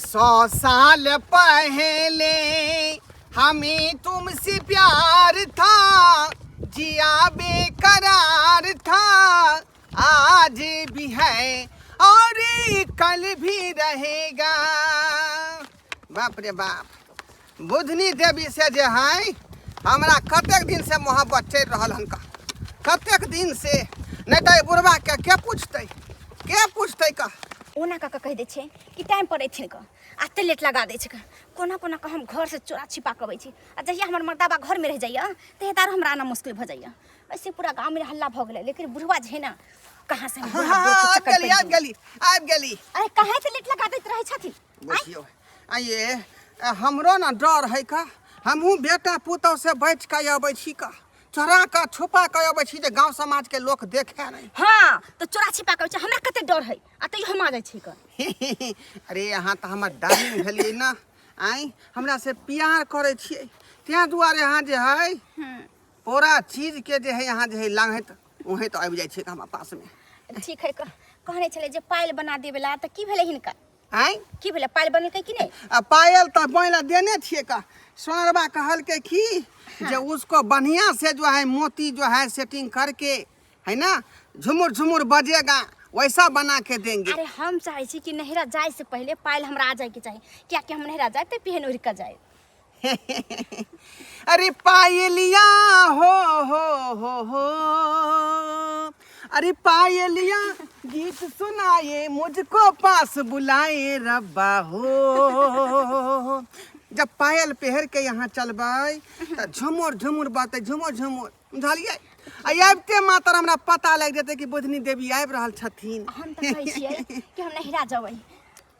100 साल पहले हमें तुमसे प्यार था, जिया बेकरार था, आज भी है और कल भी रहेगा। बाप रे बाप, बुधनी देवी से जे है हमरा कतेक दिन से मोहब्बत चलि रहल हन का, कतेक दिन से। नहि तऽ बुढ़बा के के पूछतै, के पूछतै का? ओना कऽ कऽ कहि दै छै कि टाइम पर अयथिन कऽ, आ एते लेट लगा दै छै कऽ। कोना कोना कऽ हम घरसँ चोरा छिपा कऽ अबै छी, आ जहिया हमर मर्दाबा घरमे रहि जाइए तहिया तऽ आरो हमरा आना मुश्किल भऽ जाइए। ऐसे पूरा गाँवमे हल्ला भऽ गेलै, लेकिन बुढ़वा जे है ने, कहाँ से हम हाँ। बुढ़ा हाँ। बोल के आबि चक्कर गेली। पड़ि आबि गेलै। गेली, आबि गेली। अरे, कहाँ से लेट लगा दैत रहै छथिन? बुझियौ आइए, हमरो ने डर है का। हमहूँ बेटा पुतहु से बचि कऽ अबै छी का, चोरा कऽ छुपा कऽ अबै छी जे गाँव समाजके लोक देखै नहि। हाँ, तऽ चोरा छिपा कऽ अबै छै। हमरा कते डर है, आ तैयो हम आ जाइ छी कऽ। अरे, अहाँ तऽ हमर डार्लिंग भेलियै ने। आँय, हमरा से प्यार करै छियै, ताहि दुआरे अहाँ जे है पूरा चीजके जे है अहाँ जे है लांघैत उहें तऽ आबि जाइ छै हमरा पासमे। ठीक है। कहने छलै जे पायल बना देबेला, तऽ की भेलै हिनका? आँय? की भेलै, पायल बनेलकै कि नहि? आ पायल तऽ बनि देने छियै का। सोनरबा कहलकै कि जे उसको बढ़िया से जो है मोती जो है सेटिंग करके है ना, झुमुर झुमुर बजेगा, वैसा बना के देंगे। अरे, हम चाहै छी कि नैहरा जाय से पहिले पायल हमरा आ जायके चाही, कियाकि हम नैहरा जाय तऽ पहन ओढ़ि कऽ जाय। अरे पायलिया हो हो हो हो, अरे पायलिया गीत सुनाए, मुझको पास बुलाए रब्बा हो। जब पायल पहर के यहाँ चलबै तऽ झुमुर झुमुर बाते, झुमुर झुमुर, बुझलियै? आ आबिते मात्र हमरा पता लागि जेतै कि बुधनी देवी आबि रहल छथिन। हम तऽ कहै छियै कि हम नैहरा जेबै,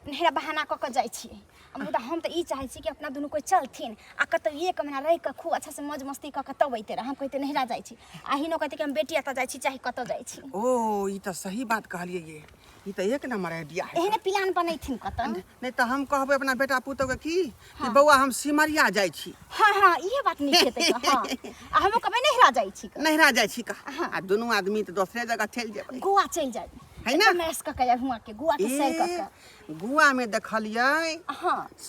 नैहरा बहाना कऽ कऽ जाइ छियै, आ मुदा हम तऽ ई चाहै छी कि अपना दुनू कोइ चलथिन आ कतौ एक महीना रहि कऽ खूब अच्छासँ मौज मस्ती कऽ कऽ तब अइते रह। हम कहिते नैहरा जाइ छी, आ हिनो कहते कि हम बेटी एतऽ जाइ छी, चाहे कतऽ जाइ छी। ओ, ई तऽ सही बात कहलियै ये। ई तऽ एक नंबर आइडिया है। एहने प्लान बनेथिन कतऽ। नहि तऽ हम कहबै अपना बेटा पुतोहके की कि बौआ, हम सिमरिया जाइ छी। हाँ, इहे बात नीक हेतै तऽ। हाँ, आ हमहूँ कहबै नैहरा जाइ छी कऽ। नैहरा जाइ छी का, आ दुनू आदमी तऽ दोसरे जगह चलि जेबै। गोवा चलि जाय है ना? एकदम ऐश कऽ के आयब हुआँ के, गोवा के सैर कऽ के। गोवा में देखलियै,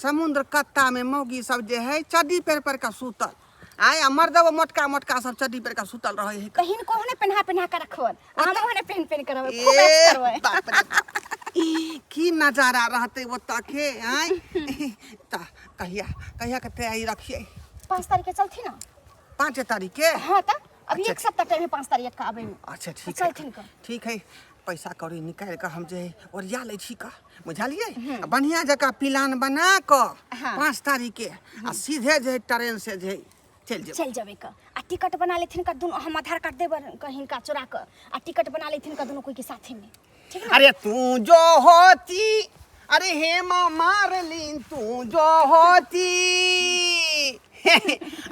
समुद्र कत्ता में मौगी सब जे है चड्डी पेर पर के सुतल आय, आ मर्दबो मोटका मोटका सब चड्डी पेर के सुतल रहै है। तऽ हिनको ओहने पेन्हा पेन्हा के रखबन, आ हमहूँ ओहने पेहन पेहन के रहबै, खूब ऐश ए करबै। बाप रे बाप, की नजारा रहतै ओतऽ के। आय, तऽ कहिया कहिया के तैयारी रखियै? 5 तारीख के चलथिन ना। 5 तारीख के? हाँ, तऽ अभी अच्छा। एक सप्ताह टाइम है 5 तारीख के आबै में। अच्छा, ठीक है। चलथिन का। ठीक है, पैसा कौड़ी निकालि कऽ हम जे है ओरिया लै छी का, बुझलियै? आ बढ़िआँ जकाँ प्लान बना कऽ 5 तारीख के आ सीधे जे है ट्रेन से जे है चलि जेबै। चलि जेबै का, आ टिकट बना लेथिन का दुनू। हम आधार कार्ड देबै का हिनका चोरा कऽ, आ टिकट बना लेथिन का दुनू कोई के साथे में, ठीक ना? अरे तू जो होती, अरे हेमा मारलिन, तू जो होती,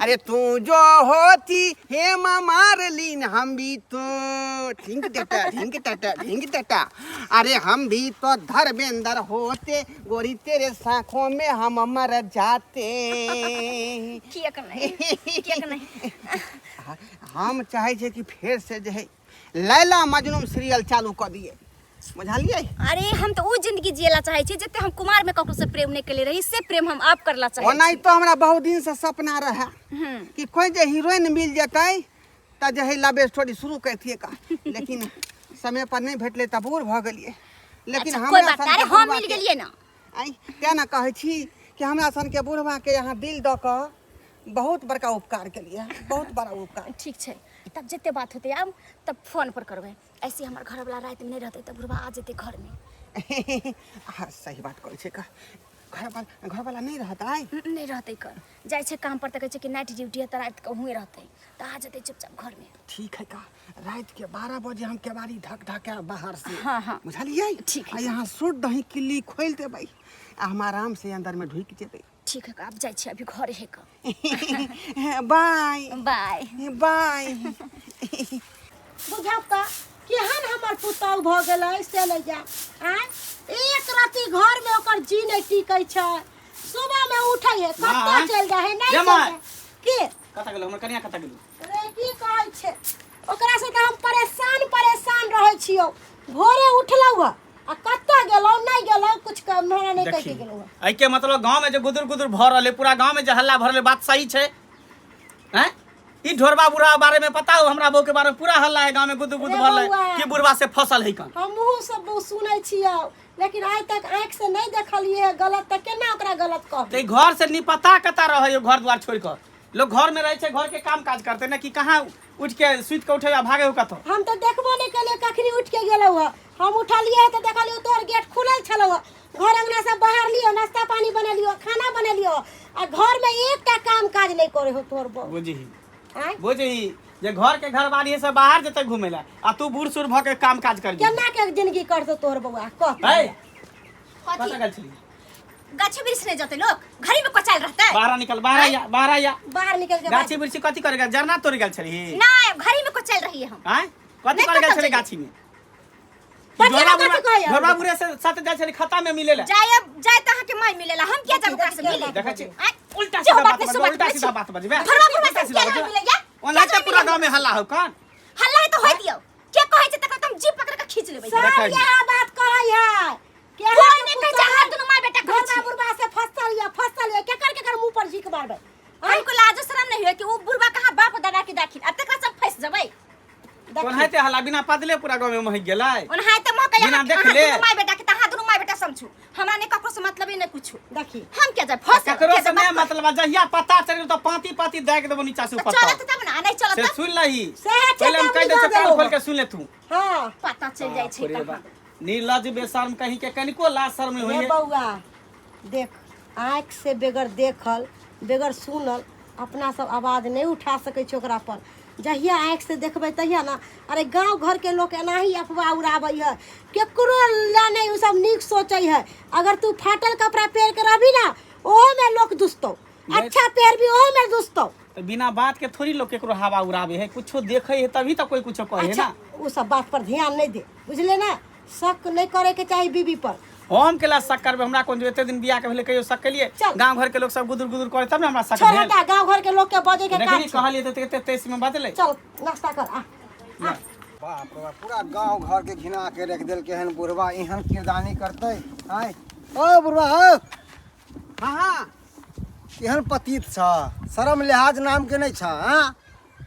अरे तू जो होती हेमा मारलिन, हम भी तो ढिंग टटा ढिंग टटा ढिंग टटा, अरे हम भी तो धर्मेंद्र होते, गोरी तेरे साखों में हम मर जाते। किएक नहि, किएक नहि? हम चाहै छियै कि फेर से जे है लैला मजनू सीरियल चालू कऽ दियै, बुझलियै? अरे, हम तऽ ओ जिंदगी जियला चाहै छी जते हम कुमार में ककरो से प्रेम नहीं केले रही, से प्रेम हम आब करला चाहै ओनाहि छी। तो हमरा बहुत दिन से सपना रहे कि कोई जे हीरोइन मिल जेतै तऽ जे है लव स्टोरी शुरू करतियै का, लेकिन समय पर नहि भेटलै तऽ बूढ़ भऽ गेलियै, लेकिन अच्छा, कोई हमरा बात नहीं। सनके अरे, हम बुढ़बा मिल के- गेलियै ना। आँय, तेँ ने कहै छी कि हमरा सनके बुढ़बा के यहाँ दिल दऽ कऽ बहुत बड़का उपकार केलियै, बहुत बड़ा उपकार। ठीक छै, तब जते बात होतै आब तब फोन पर करबै। ऐसे हमर घरवला रातिमे नहि रहतै तऽ बुढ़बा आ जेतै घरमे। हाँ, सही बात कहै छै का। घरवाला, घरवाला नहि रहतै? नहि रहतै कर, जाइ छै काम पर तऽ कहै छै कि नाइट ड्यूटी है, तऽ राति के हुएँ रहतै, तऽ आ जेतै चुपचाप घरमे। ठीक है का। रात के 12 बजे हम केबाड़ी धक धक बाहर से, हाँ, हाँ। बुझलियै? ठीक है। आ यहाँ सुट दही किल्ली खोलि देबै आ हम आराम से अंदर में ढुकि जेबै। ठीक है, आब जाइ छी, अभी घर है का। बाय। बाय। बाय। बुझाउ तऽ केहन हमर पुतहु भऽ गेलै से नहि जा। आँय, एक रत्ती घरमे ओकर जी नहि टिकै छै। सुबहमे उठै है, कतऽ माँ। चलि जाइ है, नहि ये चलि माँ। जाइ के। कतऽ गेलौ? हमर कनिया कतऽ गेलौ? रे, की कहै छै, ओकरा से तऽ हम परेशान परेशान रहै छियौ। भोरे उठलहुँ हँ। आ कतऽ गेलहुँ नहि गेलहुँ कुछ हमरा नहि कहि के गेलहुँ हँ। एहिके मतलब गाँव में जे गुदुर गुदुर भऽ रहल है, पूरा गाँव में जे हल्ला भऽ रहल है, बात सही छै हैं? ई ढोरबा बुढ़ा बारे में पता हो हमरा बहू के बारे में पूरा हल्ला है गाँव में गुदुर गुदुर रे भऽ रहल है बौआ। कि बुढ़वा से फसल है कन हमहूँ सब बहुत सुनै छियै लेकिन आइ तक आँखि से नहि देखलियै हँ गलत तऽ केना ओकरा गलत कहबै तऽ ई घर से निपता कता रहै घर द्वार छोड़ि कऽ लोग घर में रहै छै घर के काम काज करते ना कि कहाँ उठ के सुति के उठे आ भागे हो कतौ हम तऽ देखबो नहि केलियै कखनी उठि के गेलहुँ हँ हम उठलियै तऽ देखलियै तोहर गेट खुलल छलौ हँ घर अंगना सब बाहर नाश्ता पानी बनेलियो खाना बनेलियो आ घर में एकटा काम काज नहीं करे हो तोर बहू बुझही आँय? बुझही जे घर के घरवाली से बाहर जेतै घूमे ला आ तू बूढ़ सूढ़ भऽ के काम काज कर केना के जिंदगी करतो तोहर बौआ कह है कथी कतऽ गेल छली गाछी वृक्ष नहीं जते लोग घरी में कोचाल रहते बाहर निकल बाहर या बाहर या बाहर निकल के गाछी वृक्षी कथी करे गेल जरना तोड़ गेल छली ना घरी में कोचाल रही हम आँय कथी नहीं करे गेल कतऽ छली जइयै। गाछी में बच्चा ढोरबा कथी बुढ़ा कहैया? ढोरबा बुढ़े से साथ जाइ छली खाता में मिले ला जाए जाए त अहाँ के माय मिलेला हम किया जाब ओकरा से मिले देखै छी आँय? उल्टा जे सीधा बात बात नहीं, सो बजबे बात उल्टा नहीं सीधा छी। बात बजबे ढोरबा बुढ़वा उल्टा से सीधा किया बजबे मिलैया ओनाहिते पूरा गाँव में हल्ला हो कौन हल्ला है तो होय दियौ के कहै छै तकरा त हम जीभ पकड़ के खींच लेबै सब देखै इएह बात कहै है के कोई नहि कहै छै अहाँ दुनू माय बेटा कहै ढोरबा छी बुढ़बा से फसल या फसल या केकर केकर मुंह पर झीक मारबै हमको लाजो शरम नहीं होय कि उ बुढ़वा कहाँ बाप दादा के दाखिल आ तकरा सब फंस जबै ओनाहिते हल्ला बिना पदले पूरा गाँव में महक गेलै ओनाहिते महकै बिना अहाँ देखले। दुनू माय बेटा के त अहाँ दुनू माय बेटा समझू हमरा ने ककरो से मतलब ही नहीं कुछो देखी हम क्या जाए फंस ककरो से नहीं मतलब जहिया पता चल गेल तो पाती पाती दे के देबो नीचा से ऊपर चलत तक तब ना नहीं चलत से तब सुन लही सएह छै पहिले हम तऽ कहि दै हम छियौ दऽ कान देबो। खोल के सुन ले तू हाँ पता चल जाइ छै बाप रे कहाँ बाप। निर्लज बेशर्म कहीं के कनिको लाज शर्म नहीं रे होइए बौआ देख आँखि से बगैर देखल बगैर सुनल अपना सब आवाज नहि उठा सकै छी ओकरा पर जहिया आँखिसँ देखबै तहिया ने अरे गाँव घरके लोक एनाही अफवाह उड़ाबै है केकरो लए नहि ओ सब नीक सोचै है अगर तू फाटल कपड़ा पहिर के रहबी ने ओहोमे लोक दुसतौ अच्छा पहिरबी ओहोमे दुसतौ तो बिना बात के थोड़ी लोग केकरो हवा उड़ावे है कुछो देखे है तभी तो कोई कुछो कहे अच्छा ना ओ सब बात पर ध्यान नहीं दे बुझले ना शक नहीं करे के चाही बीबी पर हम केला शक करबै हमरा कोन जो एते दिन बियाह के भेलै कहियो शक केलिए चल। गांव घर के लोग सब गुदुर गुदुर करे तब ने हमरा शक छोड़ भेल हटा गांव घर के लोग के बजे के देखली काम छौ। कहलिए तऽ एते 23 में बदलै चल नाश्ता कर आ आ बाप रे बाप पूरा गांव घर के घिना के रख देलकै हन बुढ़वा एहन किरदानी करतै आय ओ बुढ़वा ओ हां हां केहन पतित छ शरम लिहाज नाम के नहीं छ हाँ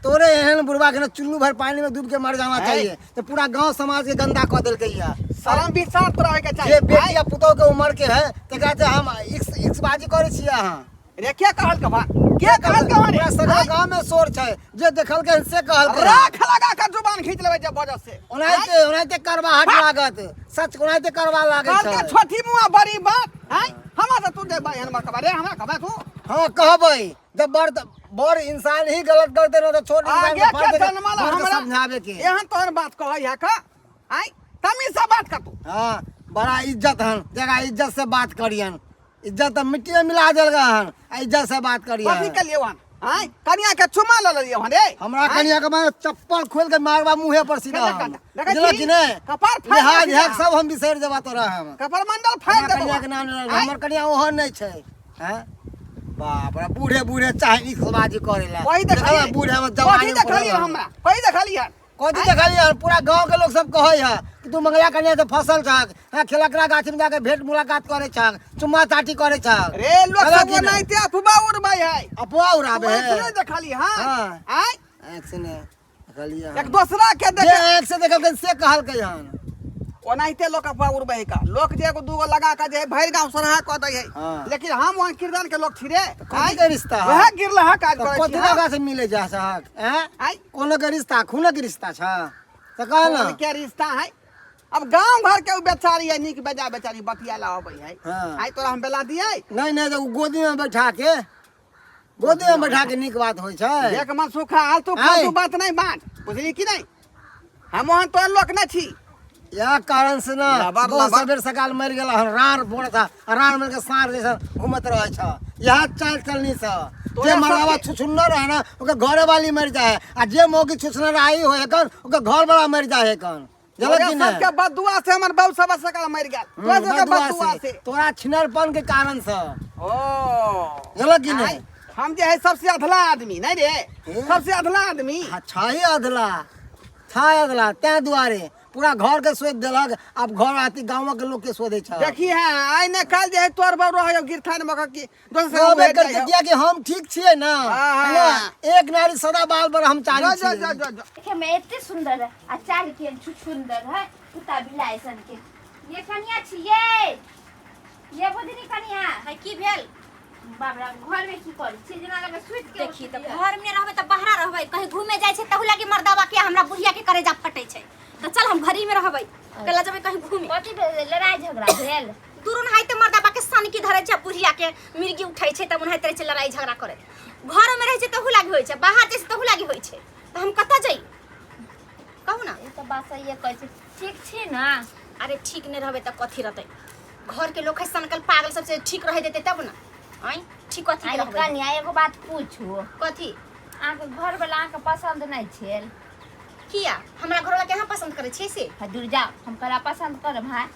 तोरे एहन बुढ़वा के ना चुल्लू भर पानी में डूब के मर जाना चाहिए तो पूरा गांव समाज के गंदा कऽ देलकै ये शरम भी साथ तोरा होइके चाही जे बेटी या पुतोह के उम्र के है तकरा से हम इक्स इक्स बाजी करै छियै अहाँ रे के कहल के बा के कहल के बा रे पूरा सगरो गांव में शोर छै जे देखलकै से कहलकै राख लगा के जुबान खींच लेबै जे बजत से ओनाहिते ओनाहिते करवाहट लागत सच ओनाहिते करवा लागै कहल के छै छोटी मुआ बड़ी बात हैं हमरा से तू दे बा एहन बात रे हमरा कहबे तू हाँ कहबै जब बड़ बड़ इंसान ही गलत करते ना तो छोट इंसान आगे के के फर्ज जनमल फर्ज हमरा समझावे के एहन तोहन बात कहै है का आय तमीज से बात कर तू हाँ बड़ा इज्जत हन जगह इज्जत से बात करियन इज्जत तो मिट्टी में मिला देल हन आ इज्जत से बात कथी करियन के लिए वहां आय कनिया के चुमा ल लियो हन रे हमरा कनिया के मारे चप्पल खोल के मारबा मुंहे पर सीधा देखा, हम। देखा बुझलह छी? कि नहीं कपार फाड़ि लिहाज देलक हैक सब हम बिसरि जेबा तोरा हम कपर मंडल फाड़ हमरा देबो कनिया के नाम लेलक आँय? हमर कनिया ओहन नहीं छै हैं बाप रे बूढ़े बूढ़े चाहे इखबाजी करेला वही देखलिए बूढ़े में कथी जवानी देखलिए हमरा कहीं देखलिए कथी देखलिए हन? पूरा गांव के लोग सब कहै है कि तू मंगला कन्या से फसल छक हाँ खिलकड़ा गाछी में जाके भेंट मुलाकात करे छक चुम्मा चाटी करे छक रे लोग कहलक सब कि नहि? ओनाहिते अफवाह उड़बै है अफवाह उड़ाबे तू है नहीं देखलिए हां हाँ। आय आँख से नहि देखलिए हन। एक दोसरा के जे देखे आँख से देखलकै से कहलकै हन ओनाहिते लोक अफवाह उड़बै है का लोक जे एगो दूगो लगा के जे है भरि गांव सरहा कऽ दै है हाँ। लेकिन हम वहाँ किरदान के लोग छी रे कथी के रिश्ता है? वएह गिरलहा काज तऽ करै कथी छी हम। लगा से मिले जा सक हैं आँय? कोनो के रिश्ता खूनक रिश्ता छ तऽ कह खून ने के रिश्ता है अब गांव घर के उ बेचारी है नीक बेजा बेचारी बतिया ला अबै है हाँ। आइ तोरा हम बेला दियै नहीं नहीं तऽ उ गोदी में बैठा के गोदी में बैठा के नीक बात होइ छै एक मन सुखा आलतू आँय? फालतू बात नहीं बात बुझली कि नहीं हम ओहन तोहर लोक नहीं छी यह कारण से ना लबर, बहुत लबर। सबेर सकाल मरि गेल हन राड़ बोड़ था राड़ मर के साँड़ जैसा घूमत रहे छ यह चाल चलनी से तोरा जे मरवा सबके- छुछुन्नर रहे ना ओकर घरे वाली मर जाए आ जे मौगी छुछुन्नर आई होए कन ओकर घर वाला मर जाए कन तोरा जनक कि सबके नहीं बदुआ से हमर बाबू सब सकाल मरि गेल तोरा सबके बदुआ बदुआ से से तोरा छिनरपन के कारण से ओ जनक कि नहीं आइ, हम जे है सबसे अधला आदमी नहीं रे हे? सबसे अधला आदमी हाँ, छै अधला छै अधला तें दुआरे पूरा घर के शोधि देलक। आब घर आती गाँव के लोग के शोधे छै। देखी है आइ ने काल जे है तोर बहू रहे गिरथान मक की दोसर संगे रहबे उहेर करतै, जाइ हौ। कियाकि हम ठीक छियै ना, हाँ, है ना? एक नारी सदा बाल ब्रह्मचारी जो जो छियै। जो जो जो। देखे में एते सुंदर है आ चाल के छुछुंदर है कुत्ता बिलाइ सन के। ये कनिया छियै, ये बुधनी कनिया है की भेल? बाप रे, घर में की करै छी जेना लगे सुति के देखी तऽ उठलियै। घर में रहबै तऽ बाहरा रहबै, कहीं घूमे जाइ छै तहु लागी मर्दावा के हमरा बुढ़िया के करेजा फटै छै। तऽ चल हम घरी में रहबै, कला जेबै कहीं घूमे। कथी भेल? लड़ाई झगड़ा भेल? दूर ओनाहिते मर्दावा के सनकी धरै छै, बुढ़िया के मिर्गी उठै छै तब ओनाहिते रहै छै लड़ाई झगड़ा करैत। घर में रहै छै तहु लागी होइ छै, बाहर जाइ छै तहु लागी होइ छै। तऽ हम कतऽ जाइ कहू ना? ई तऽ बात सहिए कहै छी। ठीक छी ना? अरे ठीक नहीं रहबै तऽ कथी रहतै? घर के लोग है सनकल पागल सबसे ठीक रह देते तब ना। आँय ठीक कथी के आइ रहबै? कनिया एगो बात पूछू। कथी? अहाँके घर वाला अहाँके पसंद नहि छल? किया हमरा घर वाला के अहाँ पसंद करै छियै से? हाँ, दूर जाओ, हम कला पसंद करब? हाँ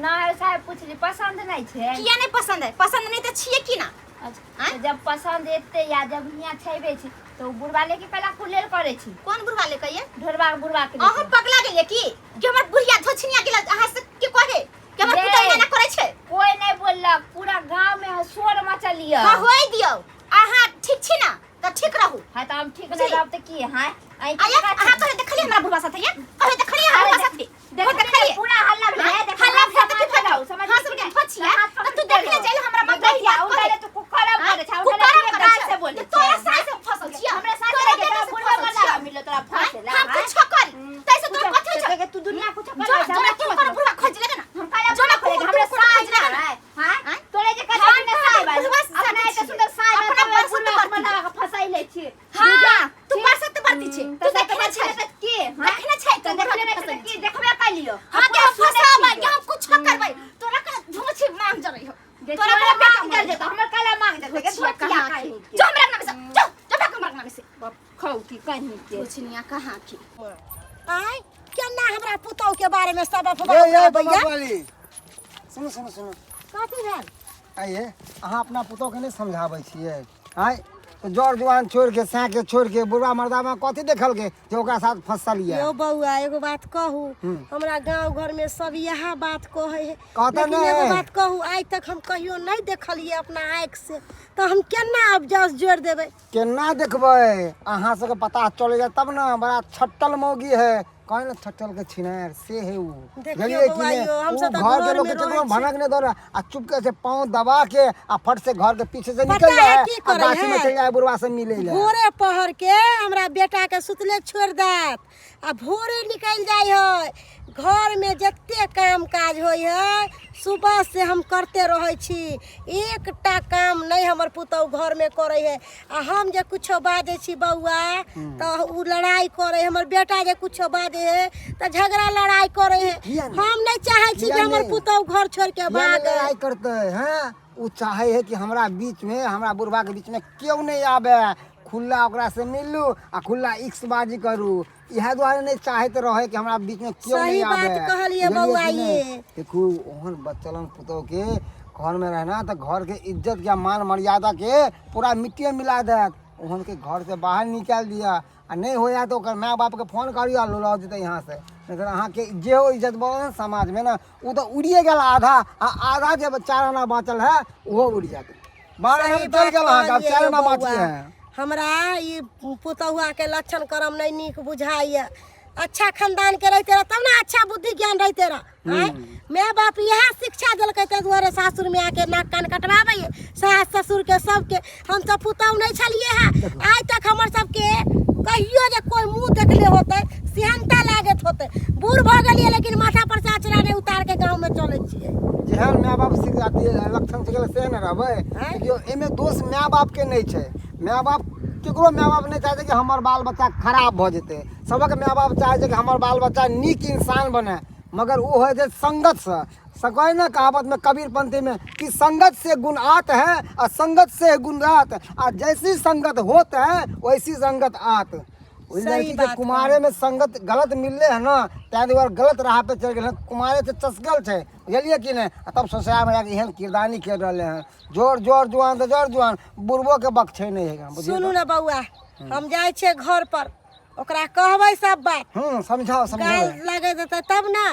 ना साहेब पूछली पसंद नहीं छे? किया नहीं पसंद है? पसंद नहीं तऽ छियै की ना? अच्छा आँय? तऽ जब पसंद एते या जब हियाँ छेबे छी तो बुढ़वा लेके कला कुलेल करे छी। कोन बुढ़वा ले कहिए? ढोरबा के बुढ़वा के अहाँ लेके। पगला गेलियै की कि हमर बुढ़िया धोछनिया गेल अहाँ से के कहे कि हमर ये। पुतोह एना करै छै? कोई नहीं बोललक, पूरा गांव में शोर मचल यऽ। हाँ होय दियौ, अहाँ ठीक छी ना तऽ ठीक रहू। हाँ तऽ हम ठीक बुझली? नहीं रहब तऽ की? हाँ आया अहाँ कहे देखलियै हमरा बुढ़वा साथे? ये कहे देखलियै हमरा बुढ़वा साथे? देखलियै, देखलियै। पूरा हल्ला भेलै। हाँ, देखलियै, हल्ला भेल तऽ की समझ भेल? गेलहुँ, समझ हाँ, गेलियै। सब के धोछिया, हाथ तऽ तू पकड़ि देखले लेलहुँ। चलि हमरा मत देखिया, बात उठा कहे। ले, तू कुकरम हाँ, करै छै, उठा ले, कुकरम तू करै गाल छै। से बोलै तऽ तोरा छै। सास से फसल छियै। हमरा सास तोरा से बेटा तोरा से बुढ़वा फसल वाला छियै। मिललो तोरा फंसे ला, हम हाँ? कुछो करी तैसे तोरा कथी होइ छौ? तो तू दुनिया कुछो जो कर जोरा कुकर बुढ़वा खोज लेगा ना, हम काला जोरा बुढ़वा कुकुर हमरा कुकुर सास खोज लेगा ना। है, हाँ? आँय? तोरे जे हम कथा ने तोरा साई बानी। बुढ़वा से अपना साथ एते छियै। सुंदर साई बानी, अपना तोरा बरसत बुढ़वा बरती। मना के फसाई लै छी। हाँ, तू बरसत बरती छी। हम्म, तू तऽ देखने छै। देखने की, हाँ? देखने छै, तऽ तू देखने बुढ़वा नहि के छै तऽ फसैले की देखबे कैलियो। हाँ, के हम फसाबै, के हम कुछो करबै। तोरा के धोछी मांग जरै हो। जे तोरा तोरा के बेटा मांग जर जेतौ, हमर काला मांग जर जेतौ, धोछिया धोछिया कहाँ कहीं की? के। जो हमरा अंगना में से, जो, जो भाग हमरा अंगना में से। खौकी कहीं के। धोछनिया कहाँ की? आय केना हमरा पुतहु के बारे में सब अफवाह ये ये उड़ाबैया? बमकवाली, सुनू सुनू सुनू। कथी भेल? आइए अहाँ अपना पुतोहके नहि समझाबै छियै? आँय तऽ जर जुआन छोड़ि के साँके छोड़ि के बुढ़वा मर्दामे कथी देखलकै जे ओकरा साथ फँसल यऽ? यौ बौआ एगो बात कहू, हमरा गांव घर में सब इएह बात कहै है। कहतै लेकिन नहि। एगो बात कहू, आइ तक हम कहियो नहि देखलियै अपना आँखि से, तऽ हम केना आब जस जोड़ि देबै? केना देखबै? अहाँ सबके पता चलै जाय तब ने। बड़ा छट्टल मौगी है, कहे ने छट्टल के छिनार से है उ। देखियौ बुझलियै कि बौआ नहि? यौ, हमसब उ तऽ घर के घरमे लोग के रहै केकरो छी। भनक नहि दऽ रहा आ चुपके से पाँव दबा के आ फट से घर के पीछे से पता निकल है जाए की आ करै गाछी में है? चलि जाए बुढ़वा से मिले ले। भोरे पहर के हमरा बेटा के सुतले छोड़ि देत आ भोरे निकलि जाइ है। घर में जते काम काज होइ है सुबह से हम करते रहै छी, एकटा काम नहि हमर पुतहु घर में करै है। आ हम जे कुछो बाजै छी बौआ तऽ उ लड़ाई करै है। हमर बेटा जे कुछो बाजै है तऽ झगड़ा लड़ाई करै है। किया नहि? हम नहि चाहै छी किया कि हमर नहि? पुतहु घर छोड़ि के किया नहि भागै। लड़ाई करतै? हैं ओ चाहै है कि हमरा बीच में, हमरा बुढ़वा के बीच में केओ नहि आबे, खुला ओकरा से मिलू आ खुला इक्सबाजी करू। इएह दुआरे नहि चाहैत रहै कि हमरा बीच में केओ सही नहि आबे। बात कहलियै बुझलियै बौआ कि नहि? ये। देखू ओहन बचलन पुतोह के घर में रहना तऽ घर के इज्जत के मान मर्यादा के पूरा मिट्टी में मिला देत। ओहन के घर से बाहर निकालि दिअ आ नहि होया तऽ ओकर माय बाप के फोन करियौ आ लऽ जेतै यहाँ से। नहि तऽ अहाँके जे हो इज्जत बनल समाज में ने ओ तऽ उड़िए गेल आधा, आ आधा जे चार आना बाँचल है ओहो उड़ि जायत। 12 सही आना चलि बात गेल अहाँके, आब कहलियै 4 यौ आना बौआ। बाँची है। हमरा ई पुतहुआ के लक्षण करम नहि नीक बुझाइए। अच्छा खानदान के रहिते रह तब ने अच्छा बुद्धि ज्ञान रहिते रह। आँय माय बाप इएह शिक्षा देलकै ताहि दुआरे सासुर में आके नाक कान कटवाबै सास ससुर के सबके। हम तऽ पुतहु नहि छलियै है, आइ तक हमर सबके कहियो जे कोई मुँह देखले होतै सेहनता लागैत होतै। बूढ़ भऽ गेलियै लेकिन माथा पर से अचरा नहि उतार के गाँव में चलै छियै। जेहन माय बाप सीख अथी लक्षण सिखेलक से ने रहबै। आँय? देखियौ एहिमे दोष माय बापके नहि छै। माय बाप केकरो माय बाप नहि चाहै छै कि हमर बाल बच्चा खराब भऽ जेतै। सबक माय बाप चाहै छै कि हमर बाल बच्चा नीक इंसान बने, मगर ओ होइ छै संगतसँ। कहै ने कहावत में कबीर पंथी में कि संगत से गुण आत है आ संगत से गुण रात, आ जैसी संगत होत है वैसी संगत आत। ओहि सही लड़की के बात कुमारे में संगत गलत मिलले है ना, ताहि दुआरे गलत राह पे चलि गेल हन, कुमारे से चसकल छै, बुझलियै कि नहि? आ तब ससुराल में जाके एहन किरदानी खेल रहले हन, जोर जोर जुआन तऽ जोर जुआन, बुढ़बो के बकछै नहि है, बुझियौ। सुनू ने बौआ, हम जाइ छियै घर पर, ओकरा कहबै सब बात। हूँ, समझाओ समझाओ। गाल लगे देतै तब ने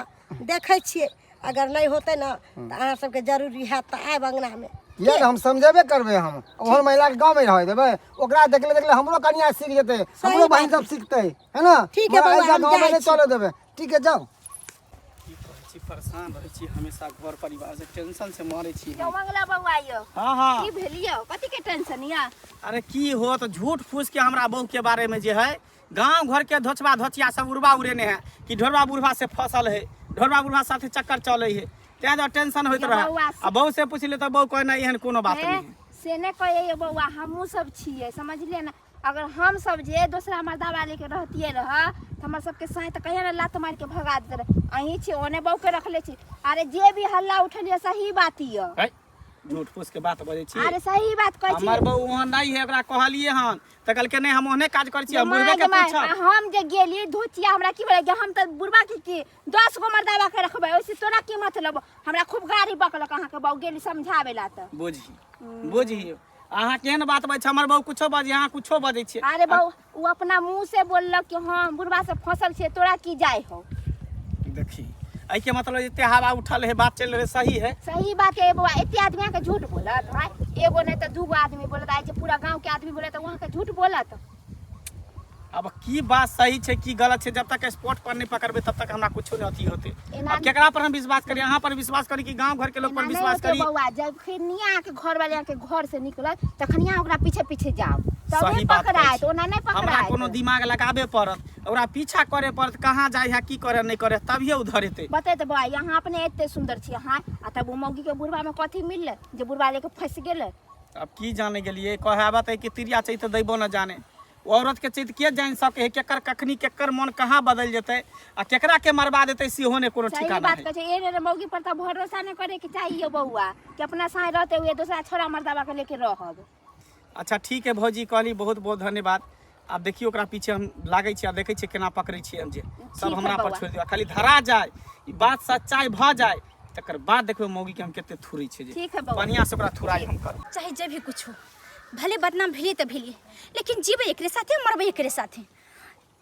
देखै छियै। अगर नहि होतै ने तऽ अहाँ सबके जरूरी हैत तऽ आयब अङ्गनामे। ये ने हम समझेबे करबै। हम ओहन महिला के गाँव में रह देबै? ओकरा देखले देखले हमरो कनिया सीख जेतै, हमरो बहिन सब सीखतै, है ना? ठीक है मगर बौआ, ऐसा हम गाँव में जाइ नहीं छी। चले देबै। ठीक है, जाओ। की कहै छी, परेशान रहै छी हमेशा घर परिवार से, टेंशन से मरै छी यौ हम। मंगला बौआ यौ। हाँ हाँ। की भेल यौ? कथी के टेंशन यऽ? अरे की हो, तऽ झूठ फूस के हमरा बहू के बारे में जे है गांव घर के धोचबा धोचिया सब उड़बा उड़ेने है कि ढोरबा बुढ़बा से फसल है, ढोरबा बुढ़बा साथे चक्कर चले है, तें दुआरे टेंशन होइत यौ रहे। बौआ, आ बहू से पूछले तऽ बहू कहे नहि, एहन कोनो बात हे, नहीं है। से नहि कहै यौ बौआ, हमहूँ सब छियै, समझलियै ने? अगर हम सब जे दोसरा मर्दाबा लेके रहतियै रह तऽ हमर सबके साँइ तऽ कहिया ने लात मारि के भगा देते रहे। अहीं छी ओने बहू के रखले छी। अरे जे भी हल्ला उठल यऽ सही बात यऽ। है, झूठ फूस के बात बजै छी। अरे सही बात कहै छी। हमर बहू ओहन नहीं है। ओकरा कहलियै हन तऽ कहलकै नहि, हम ओहने काज करै छी। हम बुढ़बे के माय गे माय, पूछब। आ हम जे गेली धोचिया हमरा की भेलै कि हम तऽ बुढ़बा के की 10 गो मर्दाबा के रखबै, ओहिसे तोरा की मतलब? हमरा खूब गाड़ी बकलक अहाँके बहू, गेली समझाबै ला तऽ। बुझी बुझी, अहाँ केहन बात बजै छै? हमर बहू कुछो बजै, अहाँ कुछो बजै छियै। अरे बहू, ओ अपना मुंह से बोललक कि हम बुढ़बा से फसल छियै, तोरा की जाय हो? देखी, एहिके मतलब एते हवा उठल है, बात चलि रहल सही है। सही बात है बौआ। एते आदमी अहाँके झूठ बोलत? भाई एगो नहि तऽ दूगो आदमी बोलत, आइ जे पूरा गांव के आदमी बोलत तऽ वहाँके झूठ बोलत? अब की बात सही छै की गलत छै, जब तक स्पॉट पर नहीं पकड़बै तब तक हमरा कुछो नहीं अथी होते। अब केकरा पर हम विश्वास करी? अहाँ पर विश्वास करी कि गांव घर के लोग पर एना नहि विश्वास होतै करी? बौआ, जब खनिया अहाँके घर वाले अहाँके घर से निकलत तखनिया अहाँ ओकरा पीछे पीछे जाओ, तबे सही बात कहै पकड़ायत छी। ओना नहि हमरा पकड़ायत। कोनो दिमाग लगाबे पड़त, ओकरा पीछा करे पड़त, कहाँ जाइ है, की करे नहीं करे, तभिए उधर हेतै। बते तऽ बौआ, यहाँ अपने एते सुन्दर छी अहाँ, आ तब ओ मौगी के बुढ़बा में कथी मिललै जे बुढ़बा लेके फंसि गेलै? अब की जाने गेलिए, कहावत है कि तिरिया चैत दैबो न जाने। ओ औरत के चैत के जानि सके है? केकर कखनी केकर मन कहाँ बदलि जेतै आ केकरा के मरबा देतै, सेहो ने कोनो सही ठिकाना बात है। कहै छै। एहन एहन मौगी पर तऽ भरोसा नहि करे के चाहिए बौआ, कि अपना साँय रहते हुए दोसरा छोरा मर्दाबा के लेके रहब। अच्छा ठीक है भौजी, कहली बहुत बहुत धन्यवाद। आब देखियौ, ओकरा पीछे हम लागै छी आ देखै छियै केना पकड़ै छियै हम। जे सब ठीक है हमरा पर बौआ। छोड़ि दियौ, खाली धरा जाय, ई बात सच्चाई भऽ जाय, तकर बाद देखबै मौगी के हम कते थुरै छै जे। ठीक है बौआ। बढ़िआँ से ओकरा थुराइ हम करब। चाहे जे भी कुछ हो, भले बदनाम भेलिए तऽ भेलिए, लेकिन जीबै एकरे साथे, मरबै एकरे साथे।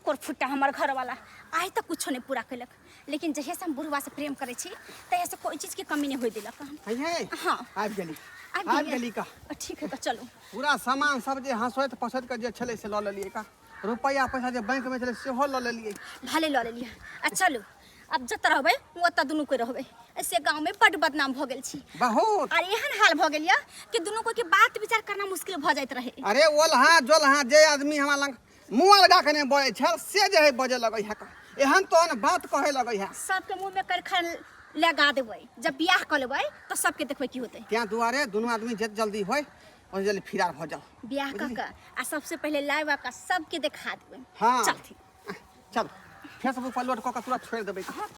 कोरफुट्टा हमर घरवाला आइ तक कुछो नहि पूरा केलक, लेकिन जहिया से हम बुढ़वा से प्रेम करै छी तहिया से कोई चीजके कमी नहि होइ देलक हन। है है। हाँ। आबि गेली। आबि आबि गेलियै? गेली का? ठीक है तऽ चलू। पूरा सामान सब जे हंसोइत पसोइत के जे छलै से लऽ लेलियै का, रुपैआ पैसा जे बैंक में छलै सेहो लऽ लेलियै। भले लऽ लेलियै, आ चलू अब जतऽ रहबै ओतऽ दुनू कोइ रहबै। ऐसे गाँव में बड्ड बदनाम भऽ गेल छी। बहुत। आर एहन हाल भऽ गेल यऽ कि दुनू कोइ के बात विचार करना मुश्किल भऽ जाइत रहे। अरे ओलहा जोलहा जे आदमी हमरा लग मुँह अलगा के नहि बजै छल से जे है बजै लगै है का, एहन तोहन बात कहै लगै है। सबके मुँह में करखन लगा देबै। जब बियाह कऽ लेबै तऽ सबके देखबै की होतै। तें दुआरे दुनू आदमी जत जल्दी होय ओते जल्दी फिरार भऽ जाओ। बियाह कऽ के आ सबसे पहिले लाइव आके सबके देखा देबै। हाँ। चलथिन। चल, फेसबुक पर लोड कऽ के तुरंत छोड़ि देबै।